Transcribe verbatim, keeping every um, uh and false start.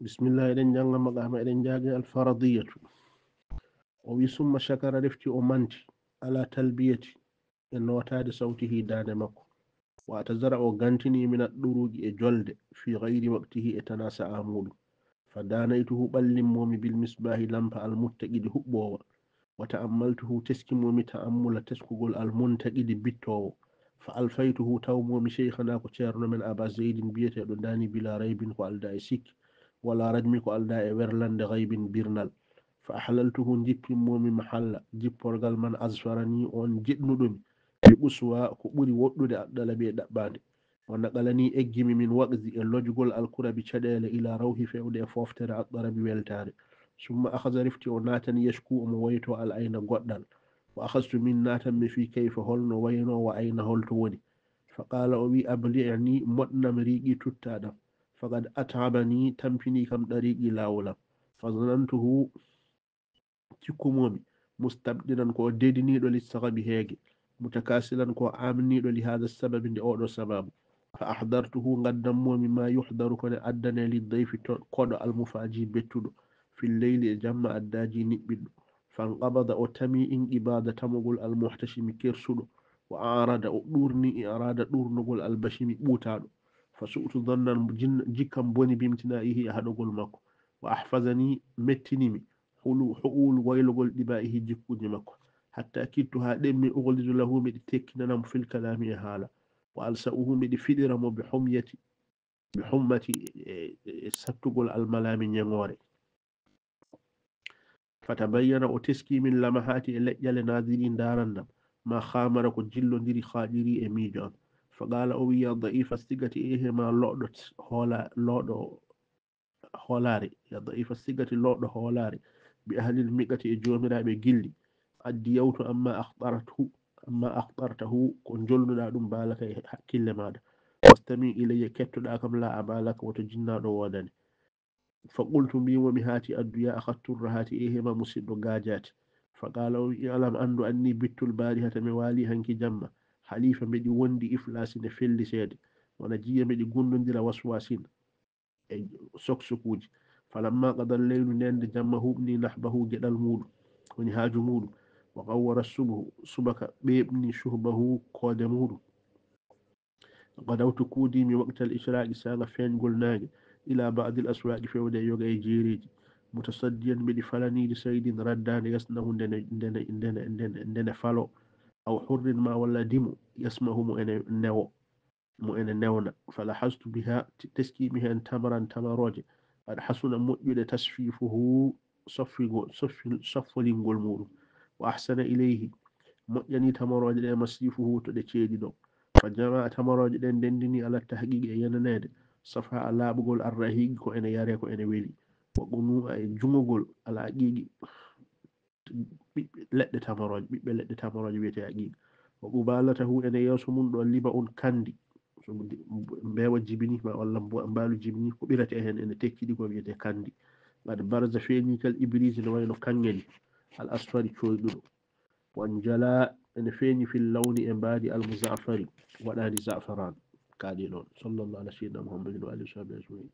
Bismillah, eɗen jannga maqama, eɗen jaaga alfaradiyatu. O wi, summa shakara, refti o manti, ala talbiyati, e nootaade sawtihi, daande makko. Wa atazara, o gantini, min adduruji, e jolde, fi gayri waqtihi, e tanaa sa'a muuɗum. Fa danaytuhu, ɓallimmomi, bil misbahi, lampa, al muttaqidi, huɓɓoowa. Wa ta'ammaltuhu, teskimomi, ta'ammula, teskugol, al muntaqidi, bittoowo. Fa alfaytuhu, tawmomi, shaykhana, ko ceerno men, aba zaydin, biyeteeɗo Dani, bila raybin, ko alda e sikki, wala rajmi, ko alda e werlande, gaybin, birnal. Fa ahlaltuhu, jippimmomi, mahalla, jipporgal, man azfarani, on jiɗnuɗomi, bi uswa, ko ɓuri woɗɗude, addalabi, e ɗaɓɓaande. Wa naqalani, eggimi, min waqzi, e lojugol, al kurabi, caɗeele, ila rawhi, fewde e foftere, addarabi, weltaare. Summa akhaza, refti o naatani, yashku, omo woyto, al ayna, goɗɗal. Wa akhaztu, min naatanmi, fi kayfa, holno wayno, wa ayna, holto woni. Fa qala, o wi, abli'ni, moɗnam riiqi tuttaɗam. Faqad at'abani, tampini kam, ɗariiqi, laawol am. Fa zanantuhu, cikkumomi, mustabdinan, ko o dediniiɗo, li sagabi, heege, mutakasilan, ko o amniiɗo, li hada sababi, nde oɗo sababu. Fa ahdartuhu, ngaddammomi, ma yuhdaru, ko ne addane, li dayfi, to koɗo, al mufaji, bettuɗo, fil leyli, e jamma, addaji, niɓɓiɗɗo. Fanqabada, o tami, inqibada, tamugol, al muhtashimi, kersuɗo. Wa arada, o ɗurni, irada, ɗurnugol, al bashimi, ɓuutaɗo. Fa su'tu zannan, jin-, jikkam boni, bimtinaihi, e haɗogol makko. Wa ahfazani, mettinimi, hulu, hu'ul, waylugol, ɗibaihi, jikkuji makko. Hatta kittu, ha ɗemmi, ughlizu lahu, miɗi tekkinanam, fil kalami, e haala. Wa alsa'uhu, miɗi fiɗira mo, bi humyati, bi hummati, e, e, e sattugol, al malami, ñeŋoore. Fatabayyana, o teski, min lamahati, e leƴƴale, nadiri, ndarandam, ma khamara, ko jillodiri, khajiri, e miijo am. Fa qala, o wi, ya daifa sigati, ehe ma looɗo hoola-, looɗo hoolaare, ya daifa sigati, looɗo hoolaare, bi ahlil miqati, e joomiraaɓe gilli, addi yawtu, amma akhtartu, amma akhtartahu, ko jolnuɗa ɗum, balaka, e hakkille maɗa. Wastami ilayya, kettoɗa kam, la abalaka, woto jinnaɗo woodane. Fa qultu, mbimomi, hati addu, ya akha turra, hati ehe ma musidɗo gajati. Fa qala, o wi, i'lam, andu, anni bittul barihata, mi waali hanki jamma, halifa, mbeɗi wondi, iflasi, nde felliseede, wona jiya, mbeɗi gundodira, waswasin, e soksokuji. Falamma qada al-laylu, nden nde jamma huɓni, nahbahu, geɗal muɗum, woni haaju muɗum, wa qawwara subhu, subaka ɓeeɓni, shuhbahu, koode muɗum. Gadawtu, kuudimi, waqtal ishraqi, sanga feeñgol naange, ila ba'dil aswaqi, fewde e yoga e jeereji, mutasaddiyan, mbeɗi falanidi, saydin, raddande, yasnahu, ndene, ndene, ndene, ndene, ndene falo, aw hurrin, ma walla dimo, yasmahu, mo ene newo, mo ene newna. Falahastu biha, t-, teskimi hen, tamaran, tamarooje, qad hasuna, moƴƴude, tasfifuhu, soffigo-, soffi-, soffolingol muɗum. Wa ahsana ilayhi, moƴƴani tamarooje ɗe, masrifuhu, to ɗe ceeɗi ɗo. Fa jama'a, tamarooje ɗen ndendini, ala tahqiqi, e yenaneede, safa, a laaɓugol, arrahiqi, ko ene yare, ko ene weli, wa qunu'a, e jungugol, al aqiqi, ɓiɓɓe leɗɗe tamarooje, ɓiɓɓe leɗɗe tamarooje wiyetee aqiqa. Wa qubalatahu, ene yeeso mum ɗo, liba'un, kandi, so mbo-, mbeewa jibini, ma walla mbo-, mbaalu jibini, ko ɓirata e heen, ene tekkiɗi, ko wiyetee kandi. Qad baraza, feeñi, kal ibrisi, no wayno kaŋŋe ni, al asfari, coyɗuɗo. Wan jala, ene feeñi, fil lawni, e mbaadi, al muza'fari, waɗaandi za'faran. Kaaɗi ɗon. Sallallahu ala sayyidina Muhammadin wa alihi wa sahbihi ajma'in.